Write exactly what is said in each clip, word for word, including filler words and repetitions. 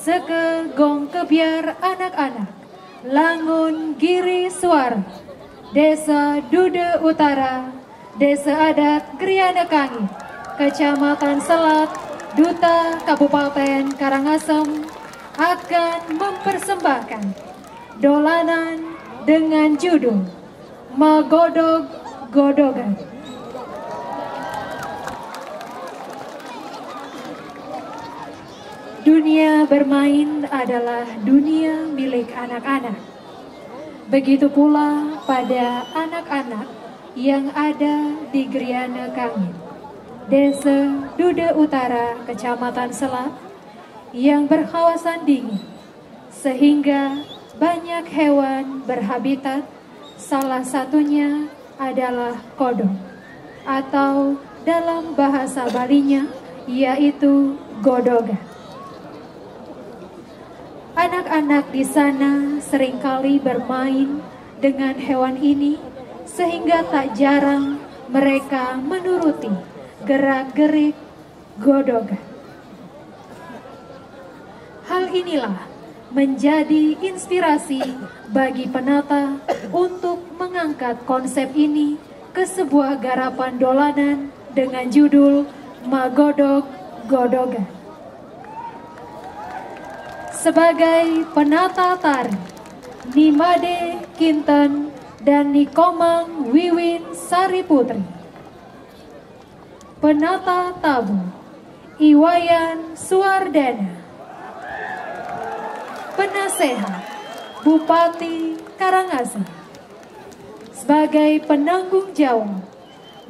Seke Gong Kebyar Anak-anak, Langun Giri Suara, Desa Dude Utara, Desa Adat Griana Kangi, Kecamatan Selat, Duta Kabupaten Karangasem, akan mempersembahkan dolanan dengan judul Magodog-godogan. Dunia bermain adalah dunia milik anak-anak. Begitu pula pada anak-anak yang ada di Griana Kangin, Desa Dude Utara, Kecamatan Selat, yang berkawasan dingin, sehingga banyak hewan berhabitat, salah satunya adalah kodok, atau dalam bahasa Balinya yaitu godogan. Anak-anak di sana seringkali bermain dengan hewan ini, sehingga tak jarang mereka menuruti gerak-gerik godogan. Hal inilah menjadi inspirasi bagi penata untuk mengangkat konsep ini ke sebuah garapan dolanan dengan judul Magodog-godogan. Sebagai penata tari, Nimade Kinten dan Nikomang Wiwin Sari Putri. Penata tabu, Iwayan Suardana. Penasehat, Bupati Karangasem. Sebagai penanggung jawab,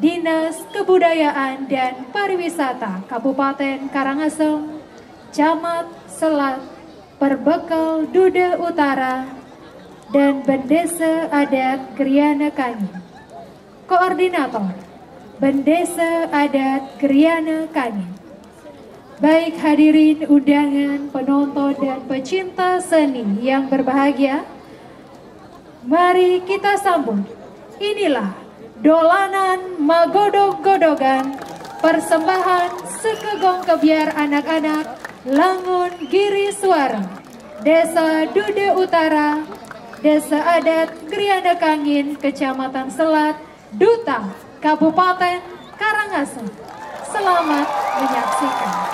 Dinas Kebudayaan dan Pariwisata Kabupaten Karangasem, Camat Selat, Perbekel Dude Utara, dan Bendesa Adat Griana Kangin. Koordinator, Bendesa Adat Griana Kangin. Baik hadirin undangan, penonton, dan pecinta seni yang berbahagia, mari kita sambut. Inilah dolanan magodog-godogan, persembahan Seke Gong Kebyar Anak-anak Langun Giri Suara, Desa Dude Utara, Desa Adat Griana Kangin, Kecamatan Selat, Duta, Kabupaten Karangasem. Selamat menyaksikan.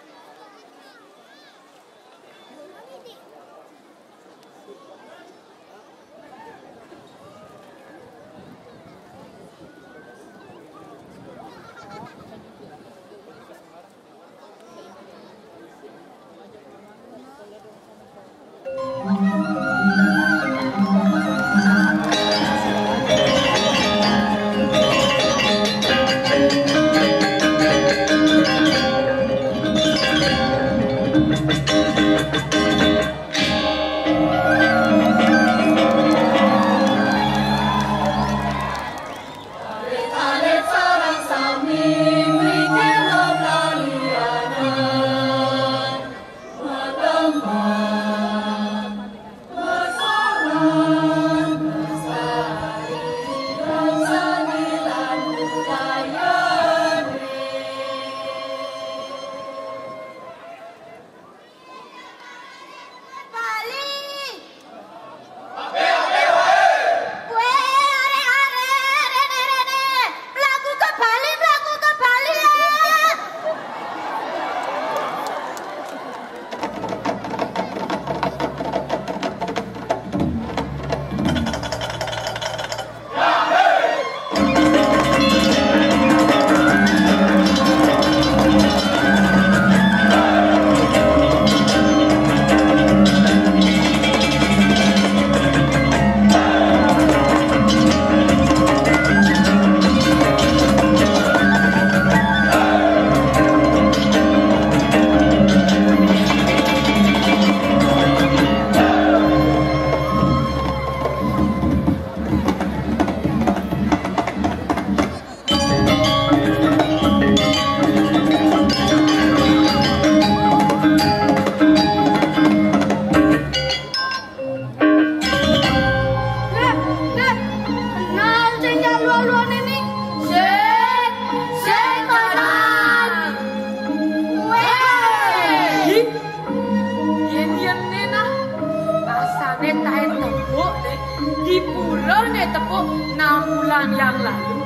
Tepuk enam bulan yang lalu.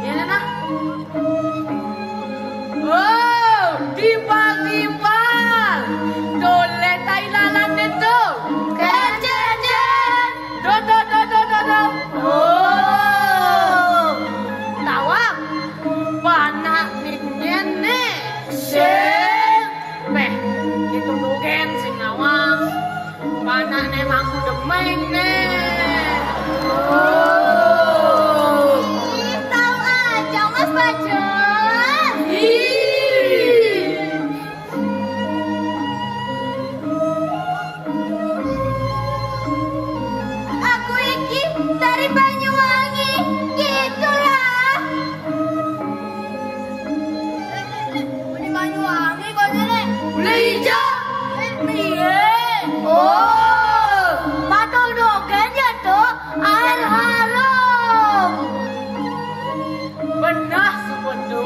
Ya, nah. Oh, timbal-timbal. Tole tai lalat itu. Ken, ken, ken. Do, do, do, do, do, do. Oh. Tawang. Panak nit ngene. Sing. Peh, itu tuh Ken sing nawang. Panakne mangku demeng ne. Oh. Ih, tahu aja, Mas Bajul. Ih. Aku iki dari Banyuwangi, gitu lah. Ini Banyuwangi kok ngene. Beli ijo. Eh, piye? Oh, matur nuwun ya, Dok. Air harum. Benah suku tu.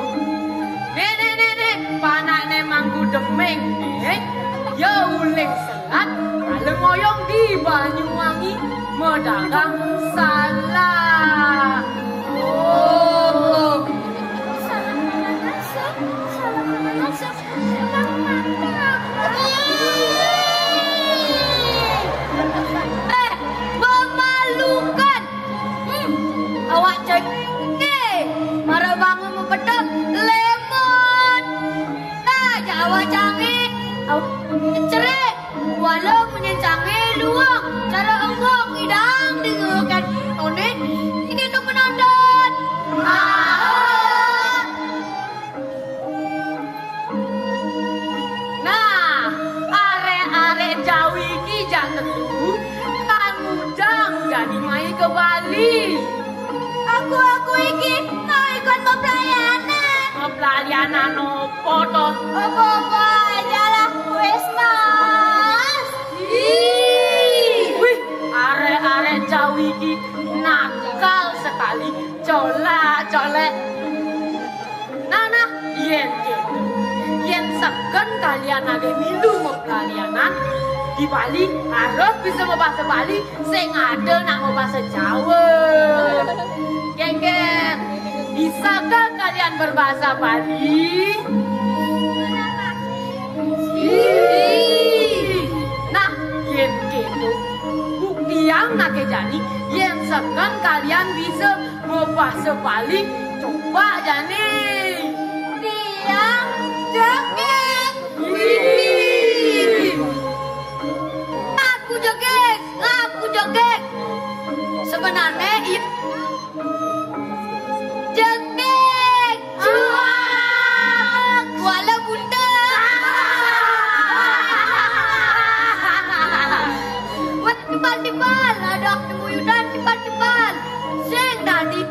Nek, nek, nek, nek, panakne mangku demeng, nek. Ya uling selat, kalau ngoyong di Banyuwangi, medagang salah. Oh. Salah mana sih? Salah mana sih? Emang mantap. Eh, memalukan. Hmm, awak cengke. Mara bangun mepedek, lemon. Nah, Jawa cange. Au, cerik. Walau munyin cange luwung. Cara enggong idang dengekan. Tone, ini tu penonton. Ah. Nah, arek-arek Jawi iki jak telu, kang ujang jadi mai ke Bali. Aku, aku iki mau ikut pepelayanan. Pepelayanan opo to? Opo-opo aja lah, wis, Mas. Ih. Wih, arek-arek Jawi iki nakal sekali, colak-colek. Nah, nah, yen gitu. Yen seken kalian ade milu mepelayanan di Bali, harus bisa mebasa Bali, sing ade nak mebasa Jawa. Geng-geng, bisakah kalian berbahasa Bali? Ih. Nah, yen gitu. Buktian nake jani, yen seken kalian bisa mebasa Bali, coba jani. Tiang jegeg. Ih. Aku jegeg, aku jegeg. Sebenarnya itu jegeg. Cuak. Kuala Bunta. Wah, timbal-timbal. Ada aku buyutan timbal-timbal. Sing dadi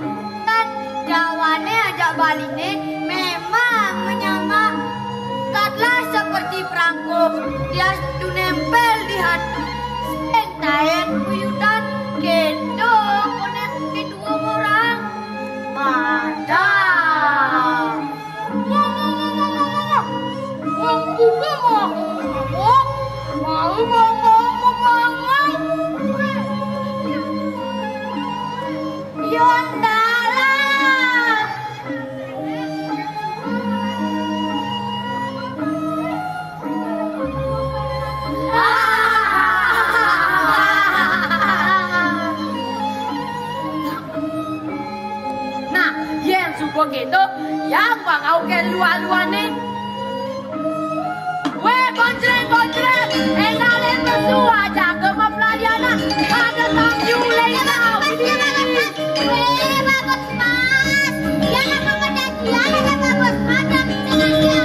kan Jawane ajak Baline memang menyama. Katlah seperti perangko, dia tu nempel di hati. Sing taen buyutan kento konek kedua orang. Padang. Wong buka mau aku ngomong, mau ngomong, ngomong. Yondalah. Nah, yen suba kento, yang bangau ke luar-luarne. Weh, koncleng-koncleng, enggalin pesu aja ke mepelayanan. Ada tamu lengkap. Weh, bagus, Mas. Ya, apa penyajian ada bagus, Mas. Yang sengaja.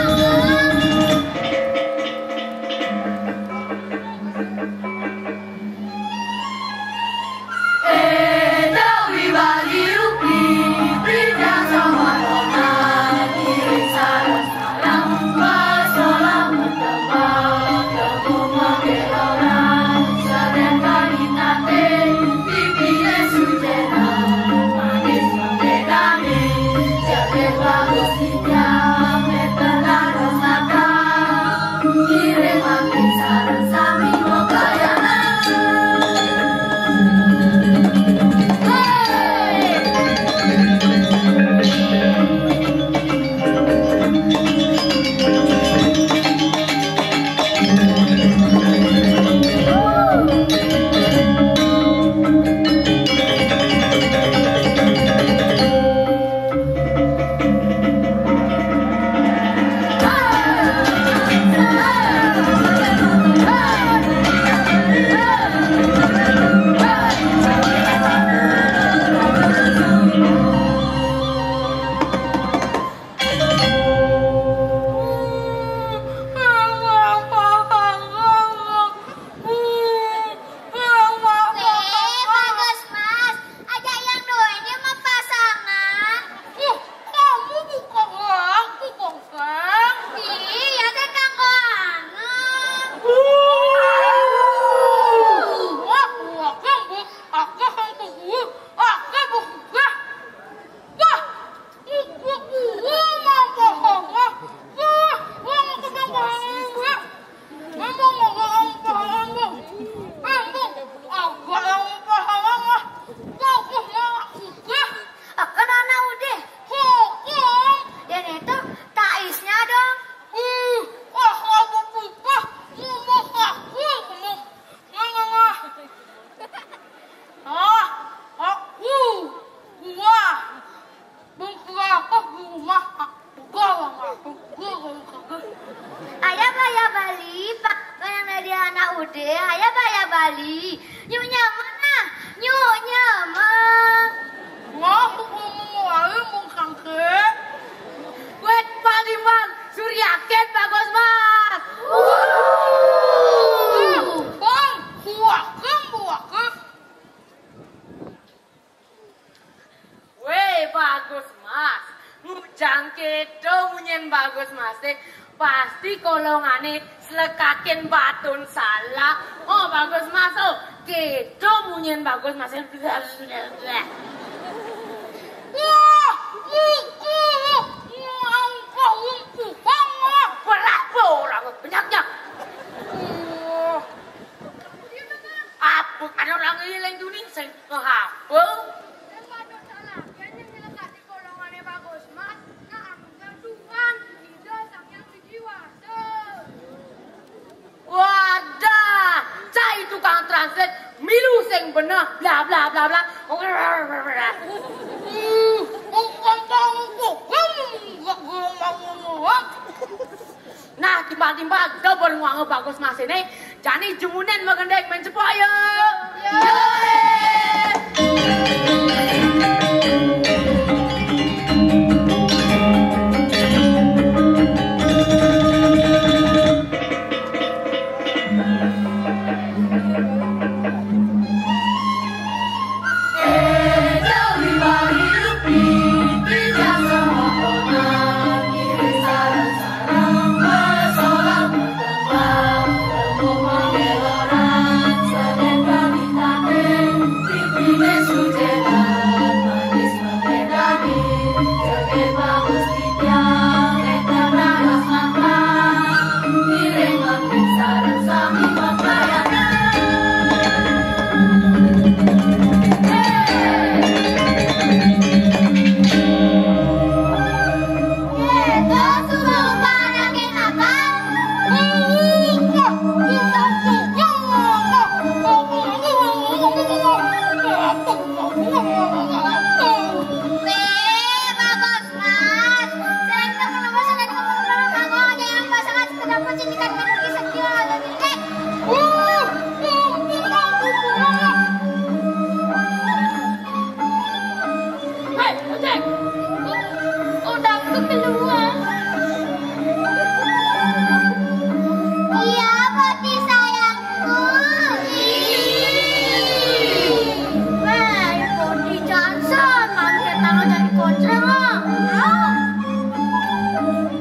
Udah, hayah bayah bali. Nyuk nyaman nah, nyuk nyaman. Wah, mau mau mau mau kangke. Wet paliman, suriaken bagus mas. Bang, buahkem, buahkem. Wéh, Bagus Mas. Ngujang kéto munyén Bagus Masé, pasti kolongané slekakin batun salah. Oh, Bagus Mas, oh, kéto munyén Bagus Masé. Wah, muku, muku, muku, wah, berat, berat, benyaknya. Wah. Apa kan orang ngiling dunia sing ngehapa? Daripada salah, dia yang nyelekati golongannya Bagus Mas, nah, anu Tuhan, Ida Sang Hyang Widi Wasa. Wadah, cai tukang translate, milu sing bener, bla bla bla bla. Hmm, bukan tahu kok, hmm, nggak ngomong-ngomong. Nah, timbal-timbal double nguanga Bagus Mas ini. Jani jumunin magendeng main cepok, yuk. Yuk. Hei, Ojek. Udah aku keluar. Iya, Putri sayangku. Hei, Putri Johnson, mampir taruh jadi konser, ah.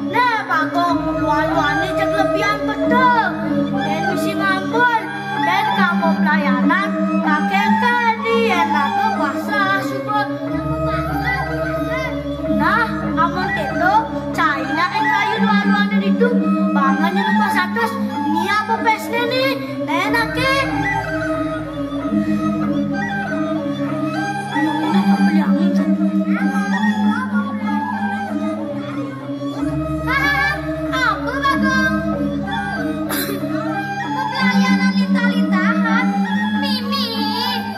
Nah, Bagong, luar-luarnya cek lebihan betul. Dan mesti ngambul. Dan kamu pelayanan, kakek kan dia lagu bahasa subuh. Nah, amun itu, China yang kayu luar-luarnya itu, bangannya lupa satus, ini apa pesnya nih? Enak, eh? Ayo, enak apa yang ini? Hahaha, apa, Bagong? Apa pelayanan lintah-lintahan? Mimi,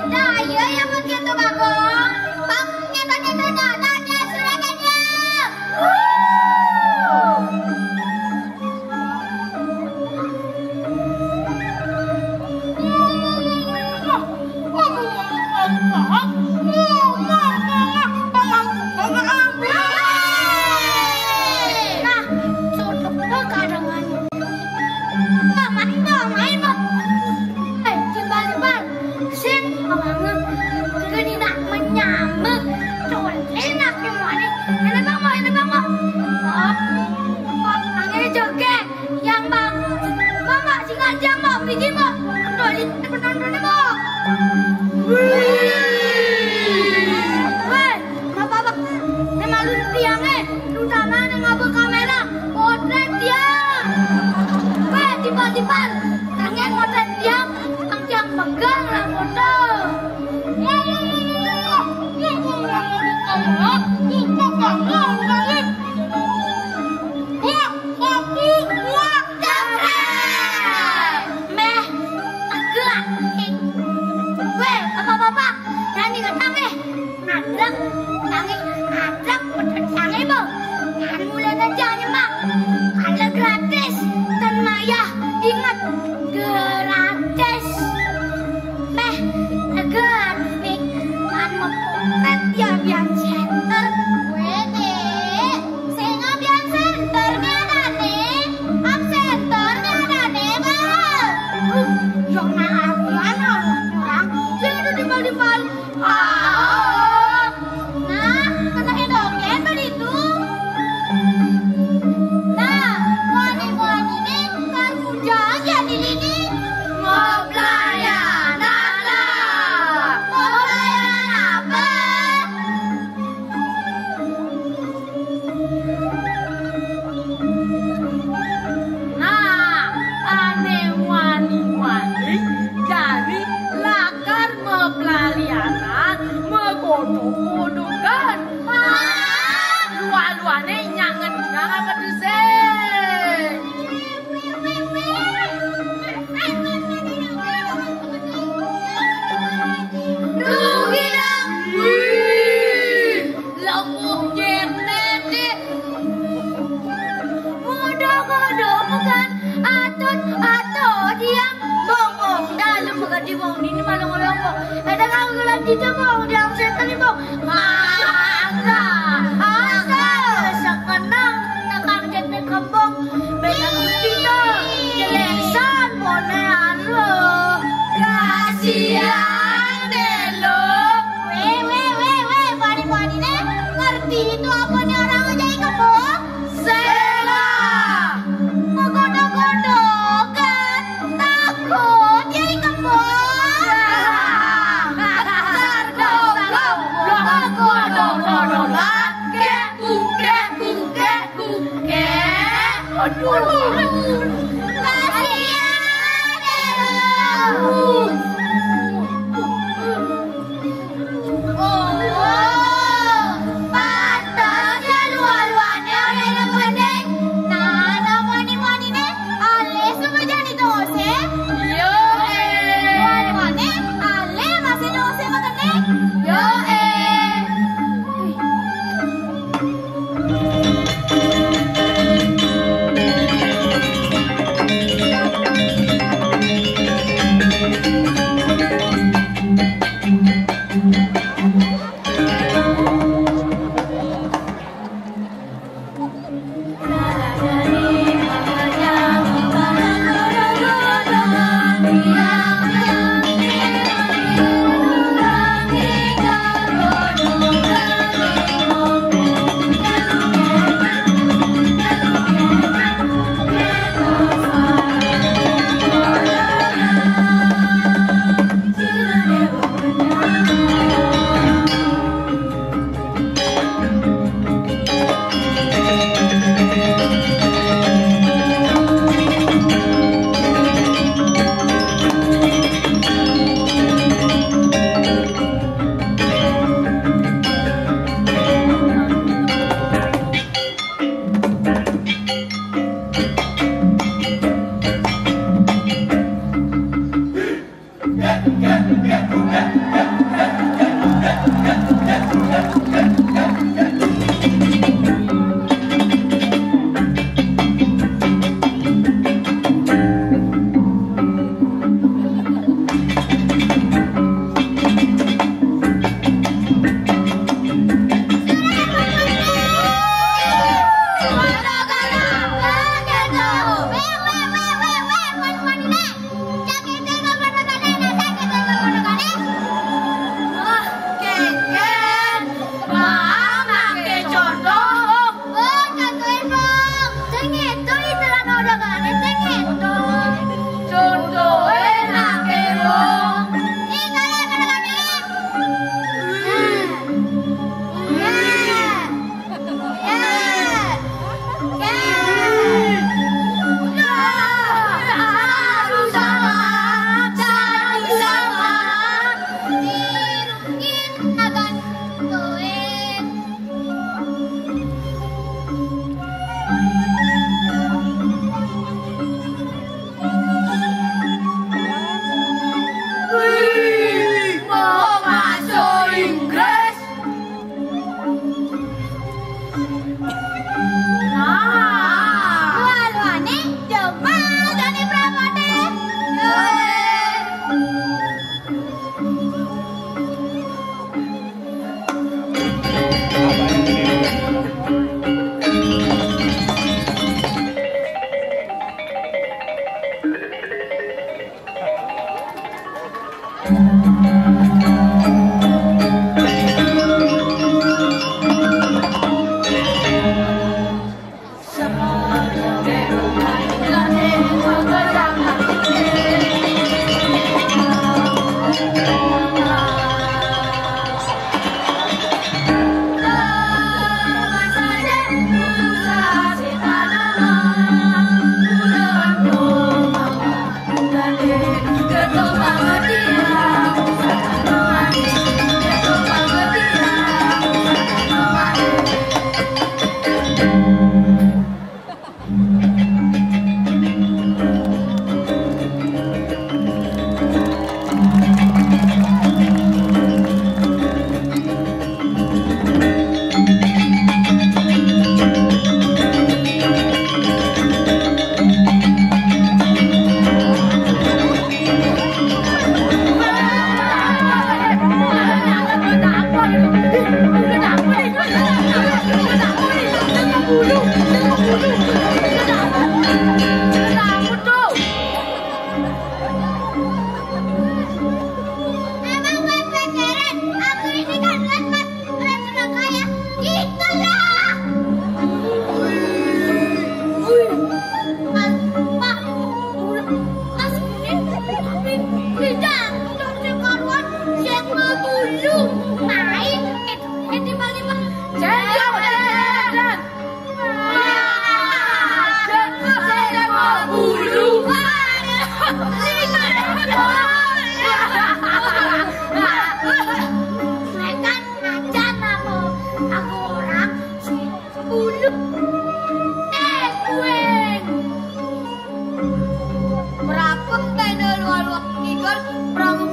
daya ya mun gitu, Bagong. Bang, nyata-nyata dada, dia sudah kenyang. Nah, sodok lo kadangan. Mama, mama, mama. Eh, jembal, jembal. Sip, abang. Kena nak menyamuk. Tuh, enak yang mana? Ini bang, mau, ini bang, mau. Oh, oh, angin joget. Yang bang, Mama, singa jam, Mak, pergi, Mak. Untuk lihat penonton, Mak. Weh, apa, apa? Ini malu tiang, eh. Lu tanah yang ngapa kamera? Potret tiang. Weh, tiba-tiba. Tangan potret tiang. Tiang, tiang pegang lah foto. Wah, kopi, wah, cakep. Meh, tegak. Weh, bapak-bapak, jangan diketang, eh. Adrek, tangi, adrek, pedet tangi, bo. Jangan mulai aja, nyemak. Kalau gratis, dan mayah, ingat, gerak. Kan, atut, atut, diam. Bong, bong, dalem, magadi, bong, ini malu ngolong, bong. Ada kau gelan di bong, diam setan, bong. Mangga, asa, sekenang, nekang jete kembong. Benang kita, jelesan, bone, alo. Kasihan deh lo. Weh, weh, weh, weh, padi-padi deh. Ngerti itu apa nih orang jadi kembong? Sela. Menggodok-godok kan takut ya ikan bos. Tergodok, godok-godok, lake, buke, buke, buke. Aduh. Kasihan deh lu. Oh, pantes ya luar-luarnya orang yang gede. Nah, nah, mani-mani nih, ale semua jadi dosen. Yo, eh. Luar-luarnya, ale masih dosen apa gede? Yo, eh.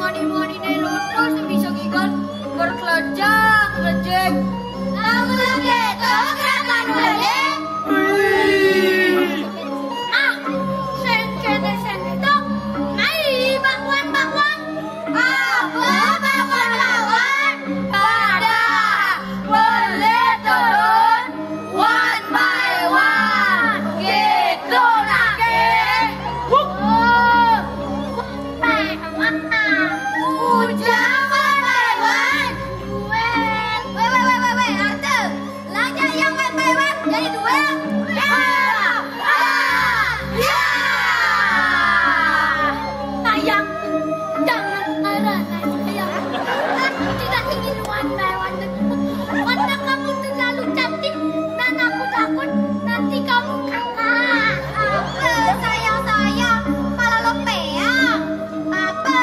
Mani-maniné lotos bisa gigal berkelejang-kelejeng. Lamun gitu gerakan waé. Ah, sing kéné sing kéto. Ai, bakwan-bakwan. Apa bakwan-bakwan? Pada boleh turun. One by one. Gitu, Nake. Wuh. One by one. Ujang one by one. Duel. Weh, weh, weh, weh, weh, Arthur. Lah, jadi yang one by one jadi duel. Ya. Ah. Ya. Sayang, jangan marah, sayang. Aku tidak ingin one by one. Karena kamu terlalu cantik dan aku takut nanti kamu kalah. Apa, sayang, sayang? Malah lo peang. Apa?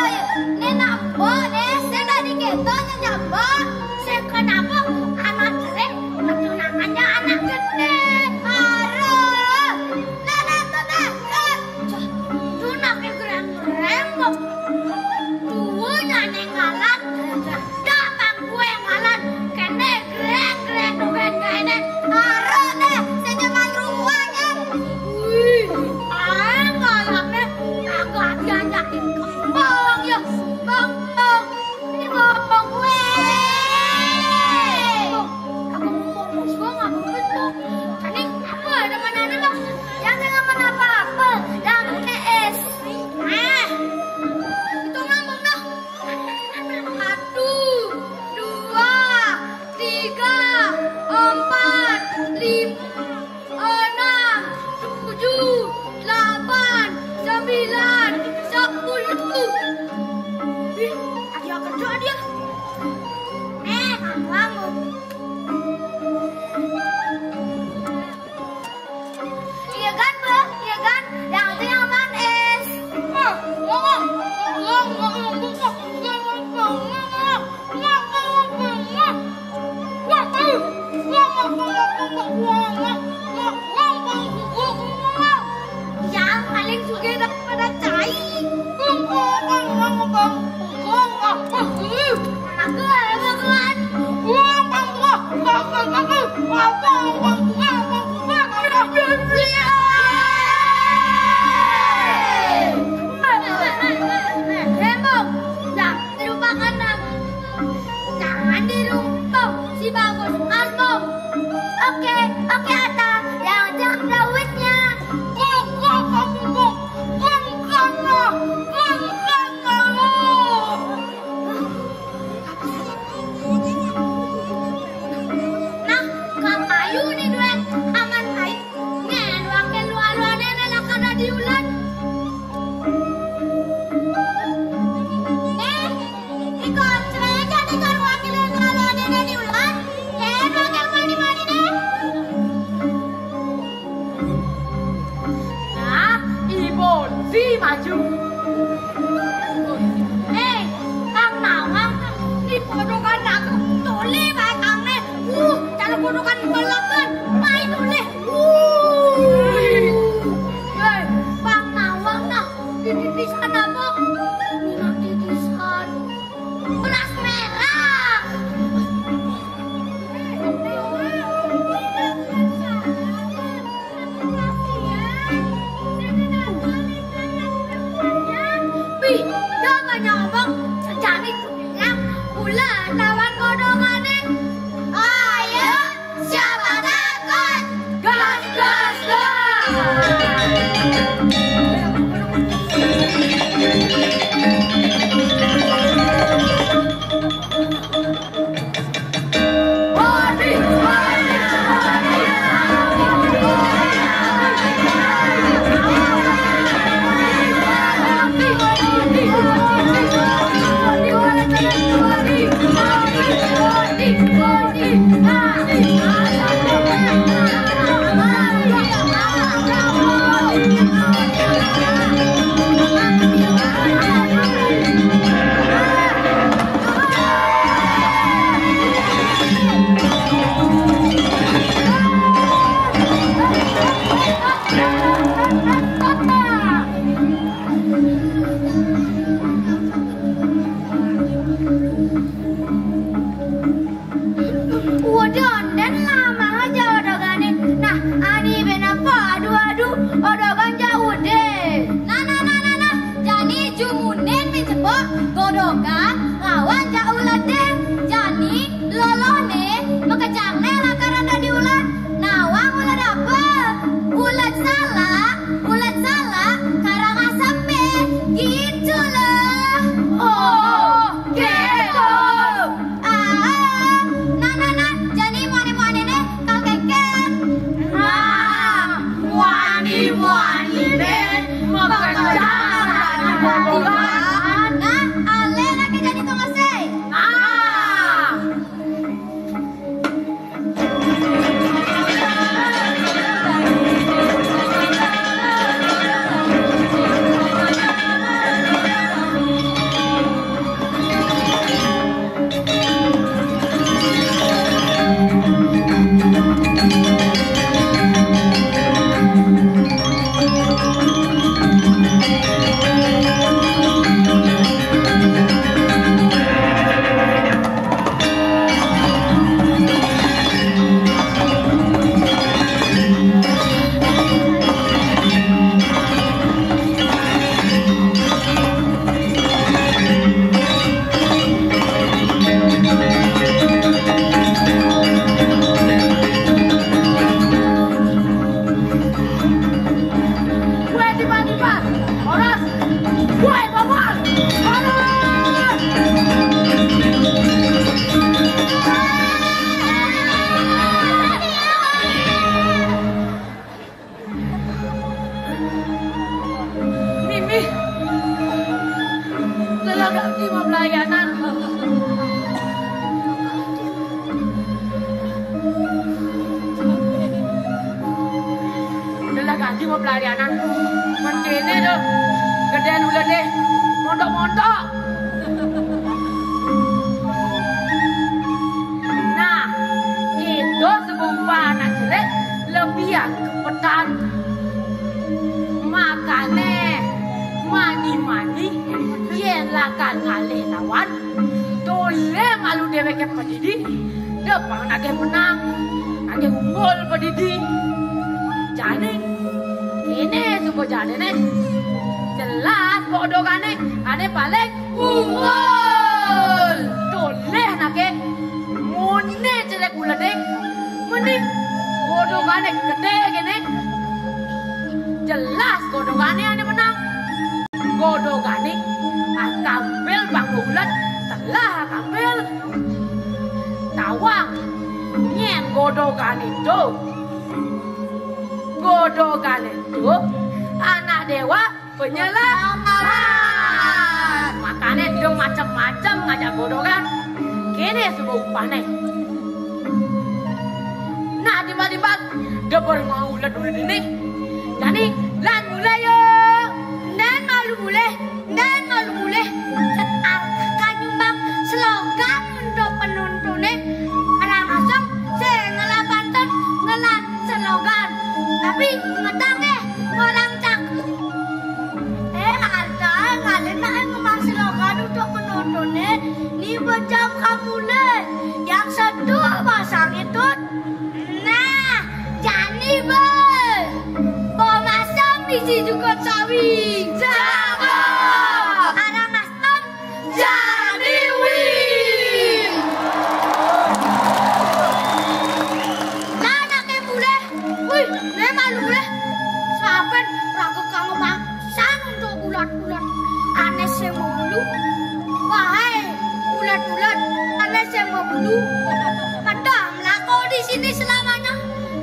Né nak mbok, né sing tadi kéto nyenyak mbok. Sing kenapa anak kering ketunangannya anak gedé? Aduh. Nah, nah, tuh, nah, nah. Cah, tuh nak gereng-gereng kok. Tuh, nyanyi ngalan. Dak, bang, gue ngalan. Kéné gereng-gereng, gue kéné. Aduh, né, sing jaman ruwet, ya. Wih, aé ngalahné. Agak diajakin kembang, ya. Bang, bang. Ini bang, bang, gue. Bang, aku mau, mau, mau, mau, mau, mau. Ini apa? Ada mana, ada, Bang? Jangan ngomong apa-apa. Jangan es. Eh, itu ngomong dah. Satu, dua, tiga, empat, lima, enam, tujuh, delapan, sembilan, sepuluh. Ih, ada kerja dia. Eh, kamu. Iya kan, Bang? Iya kan? Yang itu yang manis. Yang paling suka daripada cai. Aku ada bakalan. Hembong, jangan dilupakan, Bang. Jangan dilupakan si Bagus Asbong. Oke, oke, Ata. Yang jam duitnya. Kok, kok, kok, kok, kok, kok, kok, kok, kok, kok. Nah, kapayu nih duit aman ai. Ngen wakil luar-luar nenek lah kada diulat. Eh, ikut cereja nih kan wakil luar-luar nenek diulat. Eh, wakil mani-mani deh. Nah, Ibu si maju. Eh, Kang Nawang, di podokan aku tolé baé Kang né. Uh, cara podokan balapan, main tolé. Uh. Eh, Kang Nawang nah, di titisan apa? Minat titisan. Beras merah. Wih, jangan ngomong, sejari bilang, bulan lawan kodongané. Ayo, siapa takut? Gas, gas, gas! Gue tiba-tiba, horas, gue bongol, horas. Mimi, lelah gak sih mau pelayanan? Lelah gak sih mau pelayanan? Mangkene tuh, gedean ulené, mondok-mondok. Nah, itu sebumpa anak jelek, lebihan kepetan. Makane, mani-mani, yen lakar ngalih lawan, tole malu deweke padidi, depan nagih menang, nagih unggul padidi. Jane, kene suba janene, jelas godogane, ane paling unggul. Toleh nake, mone jelek ulené, mending godogane gedé kene. Jelas godogane ane menang. Godogane, ah, kampil bang ulet, telah kampil. Tawang, nyen godogane to. Godogane to, anak dewa penyelamat. Makane dia macem-macem ngajak godogan. Kene suba upahne. Nah, timbal-timbal dia baru mau ulet-ulet ini. Jani, lan mulai yo. Ndan malu mulai, ndan malu mulai. Setal kanyumbang slogan untuk penuntune. Arang asem, sing ngelah pantun, ngelah slogan. Tapi ngetang eh, orang cak. Eh, ada ngalih nak ngomong slogan untuk penontonnya. Ni bejam kamu le, yang satu pasang itu. Nah, jani be. Bom asam bisi jukut sawi. Cakep. Arang asam jani wing. Nah, anake mulih. Wih, ne malu le. Saben raga kang mangsan untuk ulat-ulat. Ane sing mabulu. Wahai ulat-ulat, ane sing mabulu. Pada mlako di sini selamanya.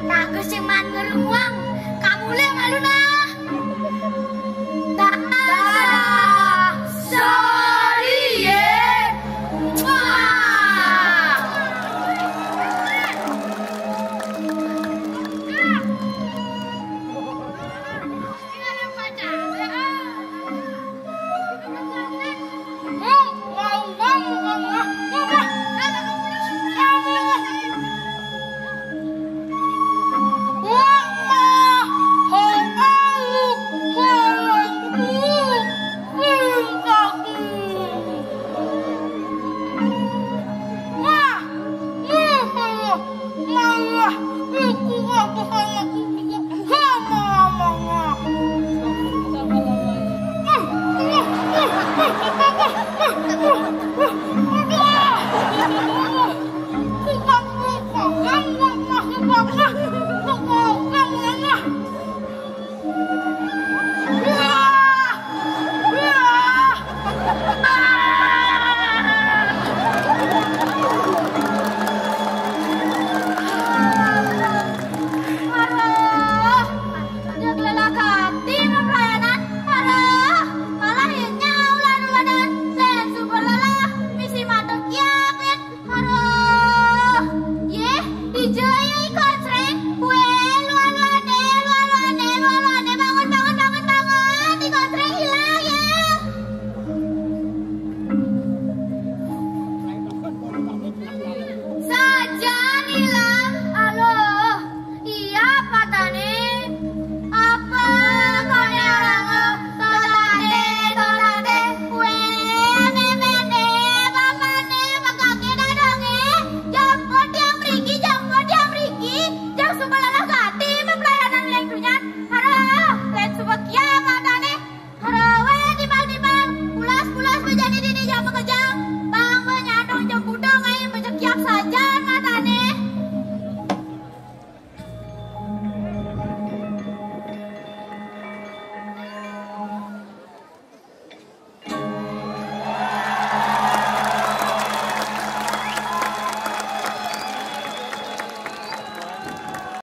Raga sing man ngerumuang. Kamu le malu nah.